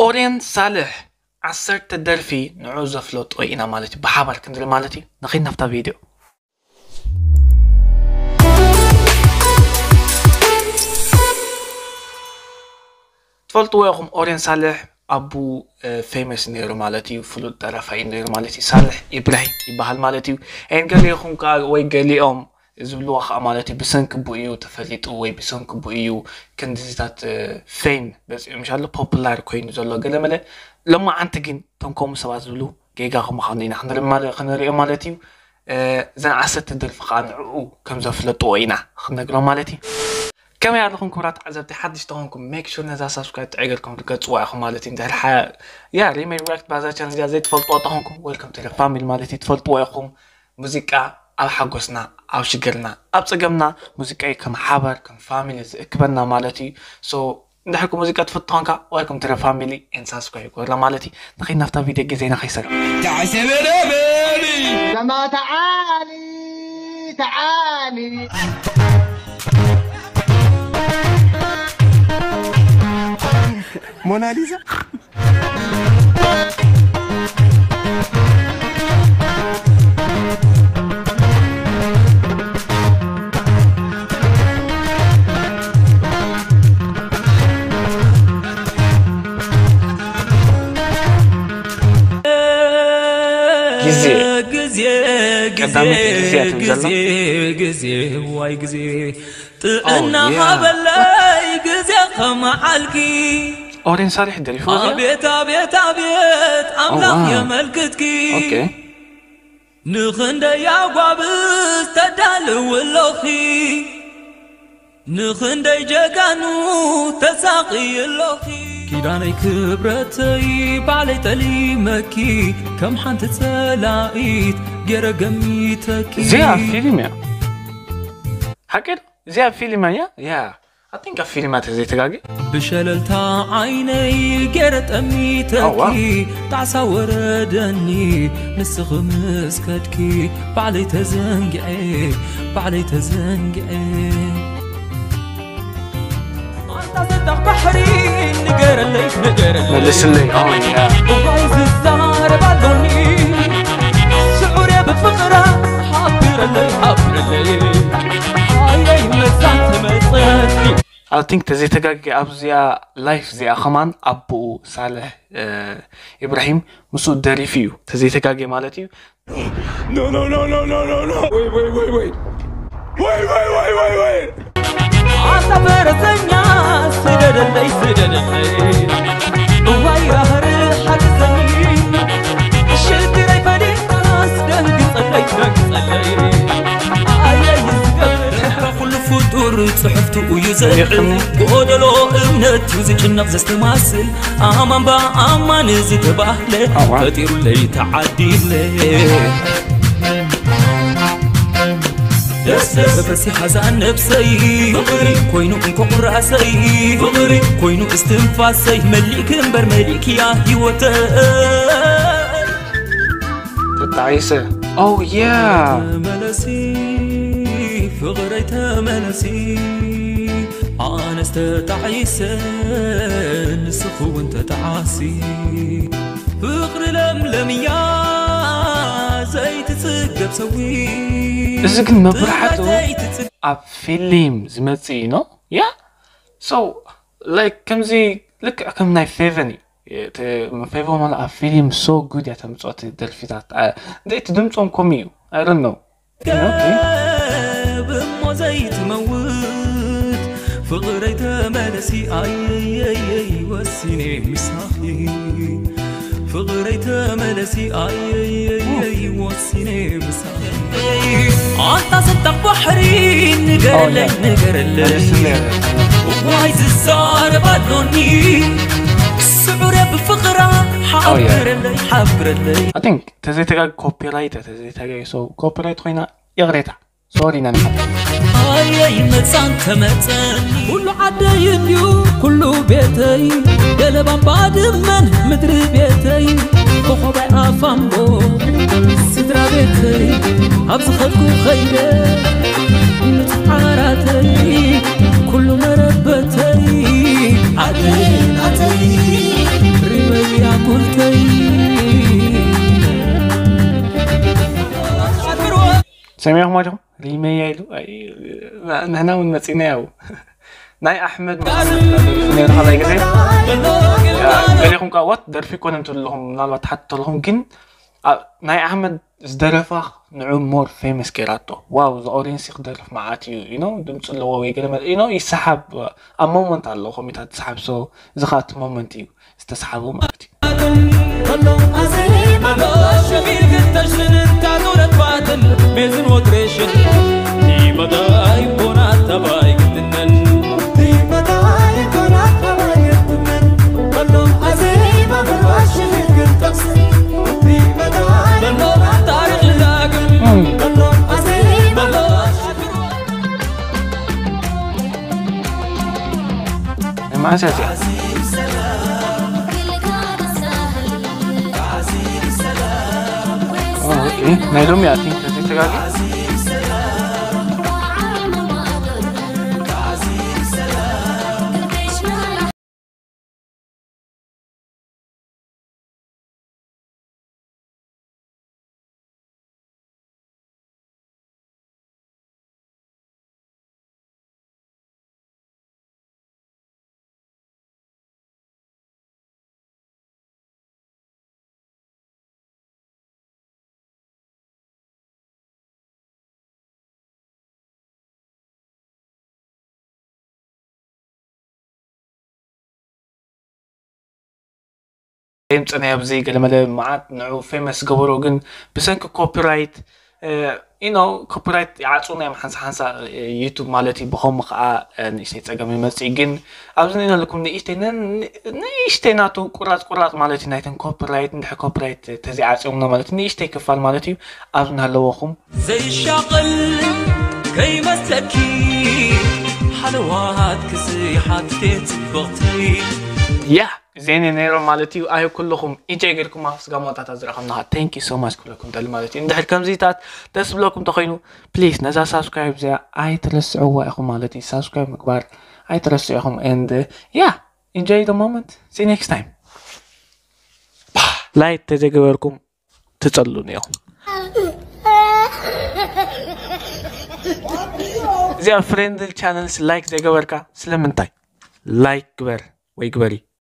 ኦርየን ሳልሕ ዓሰርተ ደርፊ ንዑ ዘፍለጦ ኢና ማለት እዩ። ብሓባር ክንርኢ ማለት እዩ። ንኸይድ ናብታ ቪድዮ። ትፈልጥዎ ኢኹም፣ ኦርየን ሳልሕ ኣቡ ፌመስ ነይሩ ማለት እዩ። ፍሉጥ ደራፋይ ነይሩ ማለት እዩ። ሳልሕ ኢብራሂም ይበሃል ማለት እዩ። ኤን ገሊኹም ከዓ ወይ ገሊኦም ዝብልዎ ከዓ ማለት እዩ፣ ብሰንኪ ቡ እዩ ተፈሊጡ ወይ ብሰንኪ ቡ እዩ ክንድዚታት ፌም በፂኡ ምሻሎ ፖፑላር ኮይኑ ዘሎ ገለመለ። ሎማዓንቲ ግን እቶም ከምኡ ሰባት ዝብሉ ጌጋ ከምዃኑ ኢና ክንርኢ ማለ-፣ ክንሪኦ ማለት እዩ። እዘን ዓሰርተ ደርፊ ከዓ ንዕኡ ከም ዘፍለጥዎ ኢና ክንነግሮም ማለት እዩ። ከመይ ኣለኹም ክቡራት ተዓዘብቲ? ሓድሽ ተኾንኩም ሜክ ሹር ነዛ ሳብስክራይብ ጥዕይ ጌርኩም ርገፅዋ ኢኹም ማለት እዩ። እንድሕር ሓ-፣ ያ ሪሜድ ሪያክት ባዛ ቻነል እዚኣ ዘይትፈልጥዋ ተኾንኩም ዌልካም ቱ ፋሚሊ ማለት እዩ። ትፈልጥዎ ኢኹም። ሙዚቃ ኣብ ሓጎስና፣ ኣብ ሽግርና፣ ኣብ ፀገምና ሙዚቃ እዩ ከም ሓባር ከም ፋሚሊ ዝእክበና ማለት እዩ። ሶ እንድሕር ሙዚቃ ትፈቱ ተኾንካ ዌልካም ቱ ፋሚሊ ኤንድ ሳብስክራይብ ግበርና ማለት እዩ። ንኸይድ ናብታ ቪድዮ ግዜና ከይሰግር። تعال تعال تعال موناليزا. ግዜ ግዜ ቀዳመይቲ ግዜ እያ ትብል ዘላ። ግዜ ግዜ ዋይ ግዜ ጥዕና Oh, yeah. ሃበለይ ግዜ ከመዓልኪ ኦሬን ሳሪሕ ደሪፍዋ እዚኣ? ኣቤት ኣቤት ኣቤት ኣምላኽ wow. የመልክትኪ ኦኬ። ንኽንደይ ኣጓብዝ ተዳልው ኣለኺ ንኽንደይ ጀጋኑ ተሳቒ ኣለኺ ኪዳነይ ክብረተይ ባዕለይ ጠሊመኪ ከም ሓንቲ ጸላኢት ገይረ ገሚተኪ እዚኣ ፊልም እያ። ሓቂ ዶ? እዚኣ ፊልም እያ? ያ። I think ኣብ ፊልም እያ ተዘይተጋግየ። ብሸለልታ ዓይነይ ገይረ ጠሚተኪ Oh, wow. ጣዕሳ ወረደኒ ንስኺ ምስ ከድኪ ባዕለይ ተዘንግዐ ባዕለይ ተዘንግዐ ኣንታ ሰጣሕ ባሕሪ ንገረለይ ንገረለይ መልስለይ። Oh, yeah. እዋይ ዝዛረብ ኣሎኒ ስዑር እየ ብፍቕራ ሓብረለይ ሓብረለይ ኣየይ መዛን ትመፀኒ I think ተዘይተጋግየ ኣብዚኣ ላይፍ እዚኣ ከማን ኣቦኡ ሳልሕ እ፣ ኢብራሂም ምስኡ ደሪፉ እዩ። ተዘይተጋግየ ማለት እዩ። No, no, no, no, no, no, no. Wait, wait, wait, wait. Wait, wait, wait, wait, wait. ኣንታ ፈረሰኛ ስደደለይ ስደደለይ እዋይ ራህርህ ሓግዘኒ ሽግረይ ፈሊጣስ ደንግጸለይ ደንግጸለይ ኣየይ ዝገብር ኩሉ ፍጡር ጽሑፍቱ እዩ ዘርኢ ጎደሎ እምነት እዩ ዝጭነቕ ዘስተማስል ኣማን ብኣማን ዝተባህለ ኣዋ። ፈጢሩለይ ተዓዲለ ደስ ደስ በሲሓ ዛን ነብሰይ ፍቕሪ ኮይኑ እንኮ ቁራሰይ ፍቕሪ ኮይኑ እስትንፋሰይ መሊእክ እምበር መሊእክያ ህይወተይ ተጣዒሰ። Oh, yeah. ተመለሲ ፍቕረይ ተመለሲ ኣነስ ተጣዒሰ ንስኺ እውን ተጣዓሲ ፍቕሪ ለምለምያ ዘይትጽገብ ሰዊ እዚ ግን መብራሕቱ ዘይትጽገብ ኣብ ፊልም ዝመጽእ እዩ፣ no? Yeah? So, like፣ ከምዚ ልክዕ ከም ናይ ፌቨን እዩ። እቲ ፌቨን ማለት ኣብ ፊልም so good እያ ተምጽኦ እቲ ደርፊታት። አ፣ እንደ እቲ ድምጾም ከምኡ እዩ። I don't know። ገብ እሞ ዘይትመውት ፍቕረይ ተመለሲ ኣየየየይ ወሲነ ምሳኺ ፍቕረይ ተመለሲ ኣየየየይ ወሲነ ምሳኺ ኣንታ ሰጣቕ ባሕሪ ንገረለይ ንገረለይ ዋይ ዝዛረብ ኣሎኒ ስዑረ ብፍቕራ ሓብረለይ ሓብረለይ I think ተዘይተጋግ ኮፒራይት ተዘይተጋግ፣ so ኮፒራይት ኮይና ይቕሬታ። ሶሪ ኢና ንሓት። ኣየይ መጻን ተመጸኒ ኩሉ ዓደይ እንድዩ ኩሉ ቤተይ ገለባን ባድመን ምድሪ ቤተይ ኮኾባይ ኣፋምቦ ስድራ ቤተይ ኣብ ዝኸድኩ ኸይደ ምትዓራተይ ኩሉ መረበተይ ዓደይ ናተይ ሰሚዕኹም ኣለኹም ሪመያ ኢሉ። ኣይ፣ ንሕና እውን መፂና ያው ናይ ኣሕመድ ነርካ ናይ ግዜ ገሌኹም ቃዋት ደርፊ ኮነን ትብልኹም ምናልባት ትሓትተልኹም ግን ናይ ኣሕመድ ዝደረፋ ንዑ ሞር ፌመስ ገይራቶ። ዋው፣ እዚ ኦሬንሲ ክደርፍ መዓት እዩ ኢኖ ድምፂ ኣለዎ ወይ ገለ መለ ኢኖ ይሰሓብ። ኣብ ሞመንት ኣለዎ ኮሚታት ዝሰሓብ። ሶ እዚ ከዓ እቲ ሞመንት እዩ ዝተሰሓቡ ማለት እዩ። መዓስ እያ እዚኣ? ናይ ሎሚ ኣቲንክ ተዘይተጋጊ የምፅናዮ ኣብዚ ገለመለ መዓት ንዑ ፌመስ ገበሮ ግን ብሰንኪ ኮፒራይት ኢኖ ኮፒራይት ይዓፅውና እዮም ሓንሳ ሓንሳ ዩቱብ ማለት እዩ። ብኸምኡ ከዓ ንእሽተይ ፀገም ይመፅእ ግን ኣብዚ ንኢኖ ኣለኩም ንእሽተይ ንእሽተይ ናቱ ቁራፅ ቁራፅ ማለት እዩ። ናይተን ኮፒራይት እንድሕር ኮፒራይት ተዚዓፅዮምና ማለት ንእሽተይ ክፋል ማለት እዩ። ኣብዚ እናሃለወኹም ዘይሻቕል ከይመስለኪ ሓለዋት ክስሓት ጽብቕቲ ያ ዜን ነይሮም ማለት እዩ። ኣይ ኩልኹም ኢንጆይ ጌርኩም ኣብ ስጋ ማውጣታት ዝረኸብናኻ thank you so much ክብለኩም ደሊ ማለት እዩ። እንድሕር ከምዚታት ደስ ዝብለኩም ተኮይኑ ፕሊስ ነዛ ሳብስክራይብ እዚኣ ኣይትረስዕዋ ኢኹም ማለት እዩ። ሳብስክራይብ ምግባር ኣይትረስዑ ኢኹም and yeah enjoy the moment see next time። ላይክ ተዘይገበርኩም ትጸሉን ኢኹም። እዚኣ ፍሬንድል ቻነልስ ላይክ ዘይገበርካ ስለምንታይ? ላይክ ግበር ወይ ግበሪ።